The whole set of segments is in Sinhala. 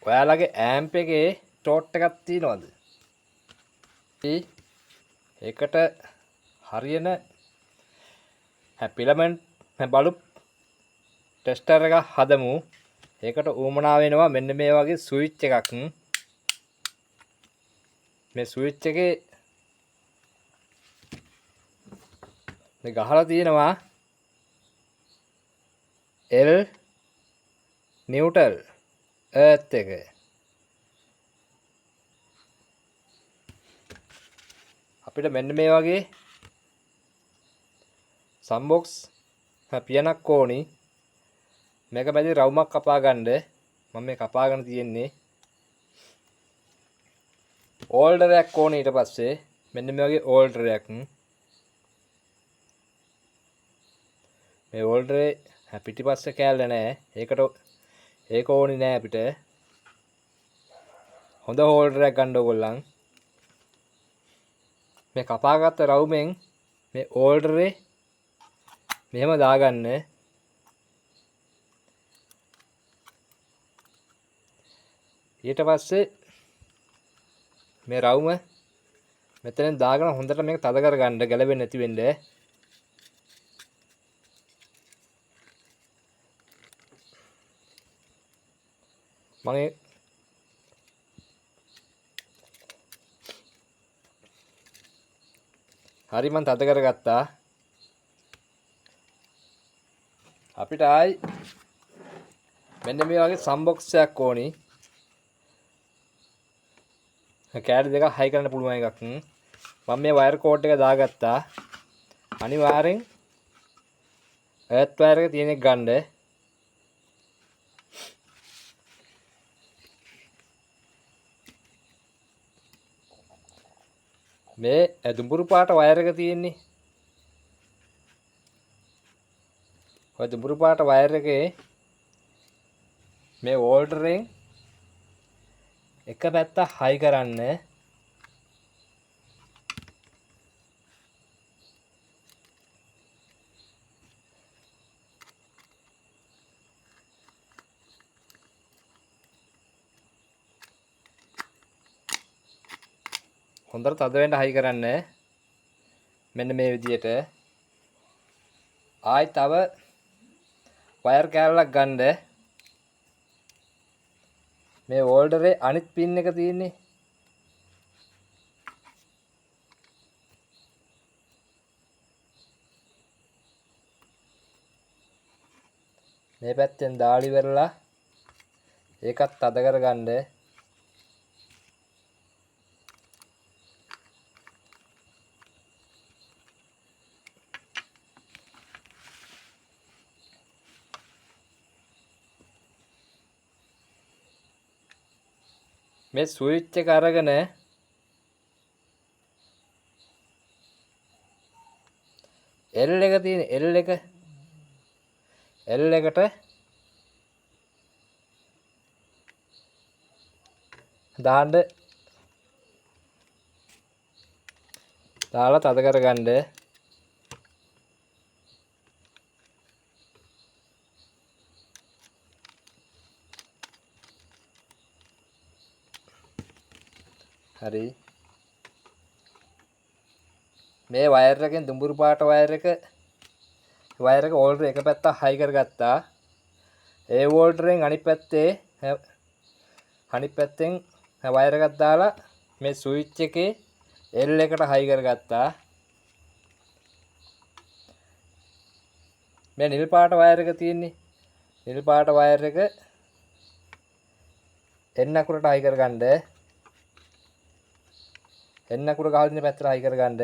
ඔයාලගේ ඇම්ප් එකේ ෂෝට් එකක් තියෙනවද? ඒකට හරියන ෆිලමන්ට් බල්බ් ටෙස්ටර් එකක් හදමු. ඒකට උවමනා වෙනවා මෙන්න මේ වගේ ස්විච් එකක්. මේ ස්විච් එකේ මේ ගහලා තියෙනවා L neutral earth එක. අපිට මෙන්න මේ වගේ සම්බොක්ස් පියනක් ඕනි. මේක මැදි රවුමක් කපා ගන්න. මම මේ කපාගෙන තියෙන්නේ. හෝල්ඩරයක් ඕනි. ඊට පස්සේ මෙන්න මේ වගේ හෝල්ඩරයක්. මේ හෝල්ඩරේ පිටිපස්සේ කෑල්ල නෑ. ඒක ඕනි නෑ අපිට. හොඳ හෝල්ඩරයක් ගන්න ඕගොල්ලන්. මේ කපාගත්ත රවුමෙන් මේ හෝල්ඩරේ මෙහෙම දාගන්න. ඊට පස්සේ මේ රවුම මෙතනින් දාගෙන හොඳට මේක තද කරගන්න, ගැලවෙන්නේ නැති වෙන්න. මම හරි මං තද කරගත්තා. අපිට ආයි මෙන්න මේ වගේ සම්බොක්ස් එකක් ඕනි. කෑලි දෙකක් හයි කරන්න පුළුවන් එකක්. මම මේ වයර් කෝඩ් එක දාගත්තා. අනිවාර්යෙන් එර්ත් වයර් එක තියෙන එක ගන්න. මේ දුඹුරු පාට වයර් එක තියෙන්නේ. ඔය දුඹුරු පාට වයර් එකේ මේ වෝල්ටරෙන් එක පැත්ත හයි කරන්න. හොඳට තද වෙන්න හයි කරන්න. මෙන්න මේ විදියට. ආයි තව වයර් කෑල්ලක් ගන්න. මේ හෝල්ඩරේ අනිත් පින් එක තියෙන්නේ. මේ පැත්තෙන් දාලි වෙරලා ඒකත් තද කරගන්න. මේ ස්විච් එක අරගෙන L එක තියෙන L එක L එකට දාන්න දාලා තද කරගන්න. හරි. මේ වයර් එකෙන් දුඹුරු පාට වයර් එක වෝල්ටර් එක පැත්තක් හයි කරගත්තා. ඒ වෝල්ටරෙන් අනිත් පැත්තෙන් වයර් එකක් දාලා මේ ස්විච් එකේ L එකට හයි කරගත්තා. මේ නිල් පාට වයර් එක තියෙන්නේ. නිල් පාට වයර් එක N අකුරට හයි කරගන්න. N අකුර ගහලා තියෙන පැත්තට හයි කරගන්න.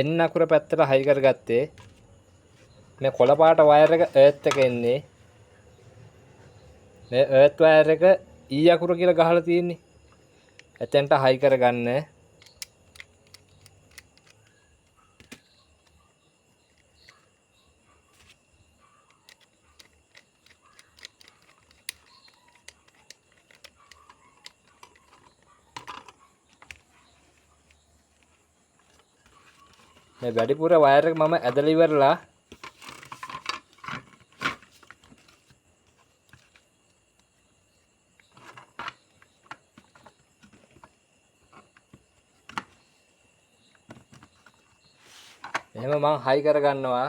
N අකුර පැත්තට හයි කරගත්තේ. මේ කොළ පාට වයර් එක එර්ත් එක එන්නේ. මේ එර්ත් වයර් එක E අකුර කියලා ගහලා තියෙන්නේ. එතෙන්ට හයි කරගන්න. මේ වැඩිපුර වයර් එක මම ඇදලා ඉවරලා එහෙම මං හයි කරගන්නවා.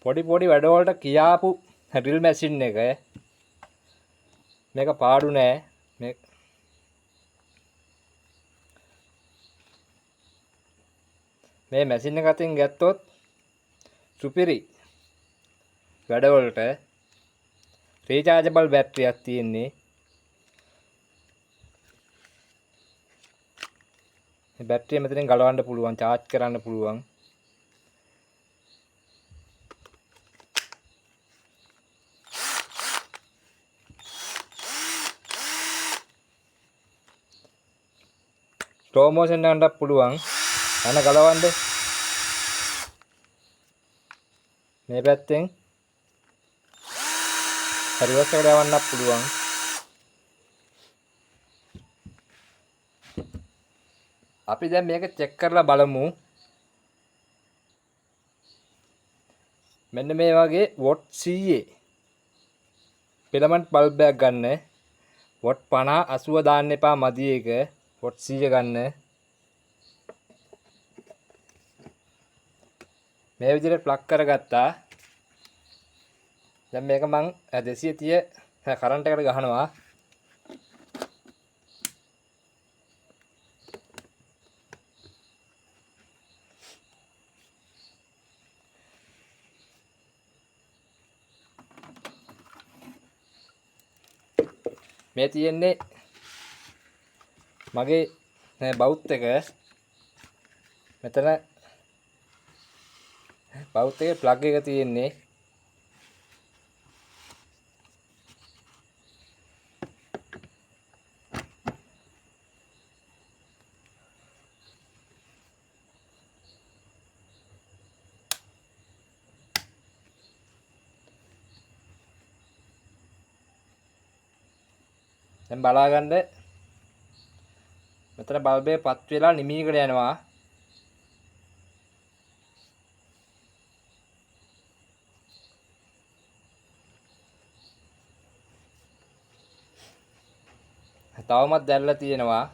පොඩි පොඩි වැඩවලට කියාපු ඩ්‍රිල් මැෂින් එක. මේක පාඩු නෑ. මේ මැෂින් එක අතින් ගත්තොත් සුපිරි වැඩවලට රීචාර්ජබල් බැටරියක් තියෙන්නේ. මේ බැටරිය මෙතනින් ගලවන්න පුළුවන්, චාර්ජ් කරන්න පුළුවන්. ස්ලෝ මෝෂන් යන්නත් පුළුවන්. යන ගලවන්න. මේ පැත්තෙන් රිවර්ස් එකට යවන්නත් පුළුවන්. අපි දැන් මේක චෙක් කරලා බලමු. මෙන්න මේ වගේ what 100 filament bulb එකක් ගන්න. What 50 80 දාන්න එපා, මදි එක. What 100 ගන්න. මේ විදිහට ප්ලග් කරගත්තා. දැන් මේක මං 230 කරන්ට් එකට ගහනවා. මේ තියෙන්නේ මගේ බවුත් එක. මෙතන බවුත් එකේ ප්ලග් එක තියෙන්නේ. දැන් බලාගන්න මෙතන බල්බය පත් වෙලා නිමීගෙන යනවා. තවමත් දැල්ලා තියෙනවා.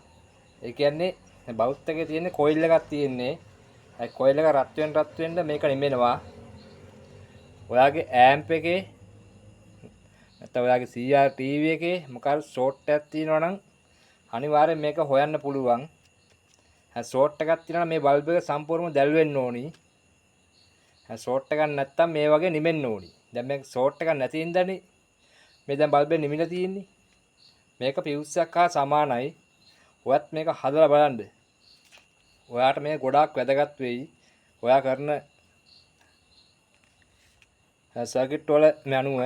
ඒ කියන්නේ බවුත් එකේ තියෙන කොයිල් එකක් තියෙන්නේ. ඒ කොයිල් එක රත් වෙන රත් වෙන්න මේක නිමෙනවා. ඔයාගේ ඇම්ප් එකේ නැත්නම් ඔයාගේ CRTV එකේ මොකක් හරි ෂෝට් එකක් තියෙනවා නම් අනිවාර්යෙන් මේක හොයන්න පුළුවන්. ෂෝට් එකක් තියෙනවා නම් මේ බල්බ් එක සම්පූර්ණයෙන්ම දැල් වෙන්න ඕනි. ෂෝට් එකක් නැත්නම් මේ වගේ නිමෙන්න ඕනි. දැන් මේ ෂෝට් එකක් නැති හින්දානේ මේ දැන් බල්බ් එක නිමිලා තියෙන්නේ. මේක ෆියුස් එකක් හා සමානයි. ඔයත් මේක හදලා බලන්න. ඔයාට මේ ගොඩාක් වැදගත් වෙයි. ඔයා කරන සර්කිට් වල මේ අනුව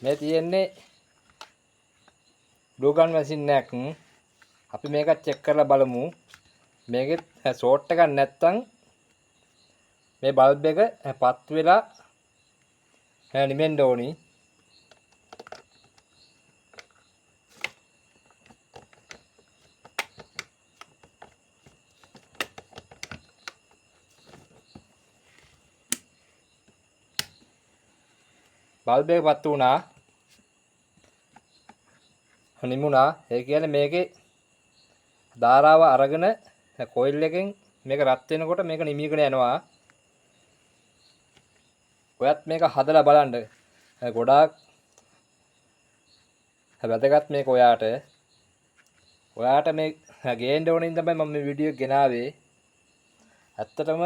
මේ තියෙන්නේ ග්ලූ ගන් මැෂින් එකක්. අපි මේකත් චෙක් කරලා බලමු. මේකෙත් ෂෝට් එකක් නැත්තම් මේ බල්බ් එක පත් වෙලා නිමෙන්න ඕනි. බල්බ් එක පත් වුණා. නිමුණා. ඒ කියන්නේ මේකේ ධාරාව අරගෙන කොයිල් එකෙන් මේක රත් වෙනකොට මේක නිමීගෙන යනවා. ඔයත් මේක හදලා බලන්න. ගොඩාක් වැදගත් මේක ඔයාට. ඔයාට මේ ගේන්න ඕන තමයි මම මේ වීඩියෝ එක ගෙනාවේ. ඇත්තටම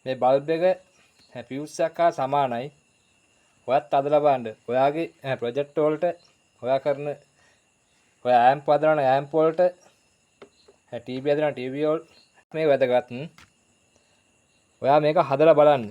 මේ බල්බ් එක ෆියුස් එකක් හා සමානයි. ඔයත් හදලා බලන්න. ඔයාගේ ප්‍රොජෙක්ට් වලට, ඔයා කරන ඔය ඇම්ප් හදනවා නම් ඇම්ප් වලට, ටීවී හදනවා ටීවී වල මේ වැදගත්. ඔයා මේක හදලා බලන්න.